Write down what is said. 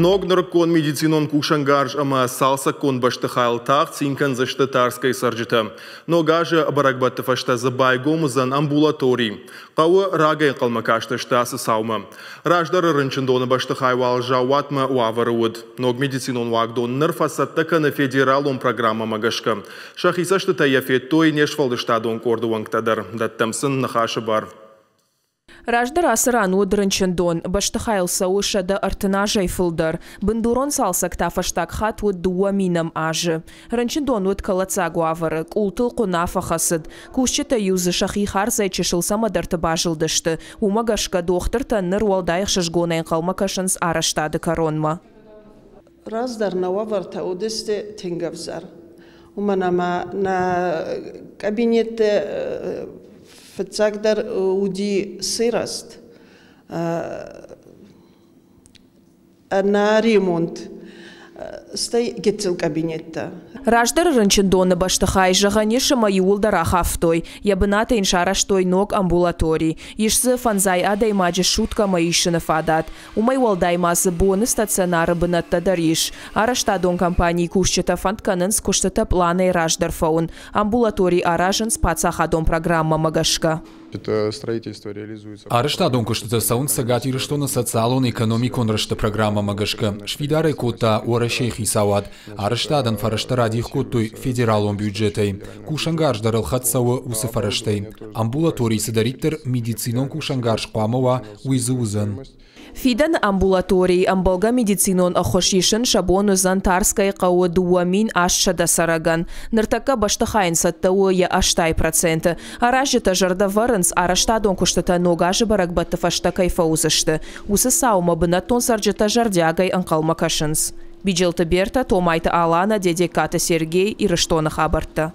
Ног нырыккон медицинон кусӕнгарз ӕмӕ цалцӕггонд бӕстыхайыл тагъд цин кӕндзысты Тарскӕйы цӕрджытӕ. Ног азы бӕрӕгбӕтты фӕстӕ дзы байгом уыдзӕн амбулатори. Хъӕуы рагӕй ӕнхъӕлмӕ кастысты ацы цаумӕ. Раздӕры рынчындоны бӕстыхай уал заууатмӕ уавӕры уыд. Ног медицинон уагдон ныр фӕцӕттӕ кӕны федералон программӕмӕ гӕсгӕ. Сӕхи цӕстытӕй йӕ федтой не сфӕлдыстадон къорды уӕнгтӕ дӕр. Дӕттӕм сын ныхасы бар. Раздӕр ацы ран уыд рынчындон. Бӕстыхайыл цӕуы 130 азӕй фылдӕр. Бындурон цалцӕг та фӕстаг хатт уыд дыууӕ минӕм азы. Рынчындон уыд кӕлӕддзаг уавӕры, къултыл хъуына фӕхӕцыд. Кусджытӕ-иу дзы сӕхи хардзӕй чысыл цӕмӕдӕрты базылдысты. Уымӕ гӕсгӕ дохтыртӕ ныр уӕлдай ӕхсызгонӕй ӕнхъӕлмӕ кӕсынц арӕзтады кӕронмӕ. Раздӕр нӕ уавӕртӕ уыдысты тынг ӕвзӕр, уымӕн ӕмӕ нӕ кабинетты фыццагдӕр уыди сырост, ӕнӕ ремонт, стӕй гыццыл кабинеттӕ. Раздӕры рынчындоны бӕстыхай, зӕгъӕн ис, ӕмӕ иууылдӕр ахафтой. Йӕ бынаты йын сарӕзтой ног амбулатори. Ис дзы фӕндзай адӕймаджы суткӕмӕ исыны фадат. Уымӕй уӕлдай ма дзы боны стационары бынӕттӕ дӕр ис. Арӕзтадон компанийы кусджытӕ фӕнд кӕнынц куыстытӕ пъланӕй раздӕр фӕуын. Амбулатори аразынц паддзахадон программӕмӕ гӕсгӕ. Арӕзтадон куыстытӕ цӕуынц Цӕгат Ирыстоны социалон-экономикон рӕзты программӕмӕ гӕсгӕ, сфидар ӕй кодта Уӕрӕсейы хицауад. Арӕзтадӕн фӕрӕзтӕ радих кодтой федералон бюджетӕй. Кусӕнгарз дӕр ӕлхӕд цӕуы уыцы фӕрӕзтӕй. Амбулаторийы цыдӕриддӕр медицинон кусӕнгарз хъуамӕ уа, уый дзы уыдзӕн. Фидӕны амбулаторийы ӕмбӕлгӕ медицинон ӕххуыс исын сӕ бон уыдзӕн Тарскӕйы хъӕуы 2800 цӕрӕгӕн. Ныртӕккӕ бӕстыхайӕн цӕттӕ у йӕ 80%. Аразджытӕ зӕрдӕ вӕрынц, арӕзтадон куыстытӕ ног азы бӕрӕгбӕтты фӕстӕ кӕй фӕуыдзысты. Уыцы цаумӕ бынӕттон цӕрджытӕ зӕрдиагӕй ӕнхъӕлмӕ кӕсынц. Биджелты Бертӕ, Томайты Алана, Дедегкаты Сергей, Ирыстоны хабӕрттӕ.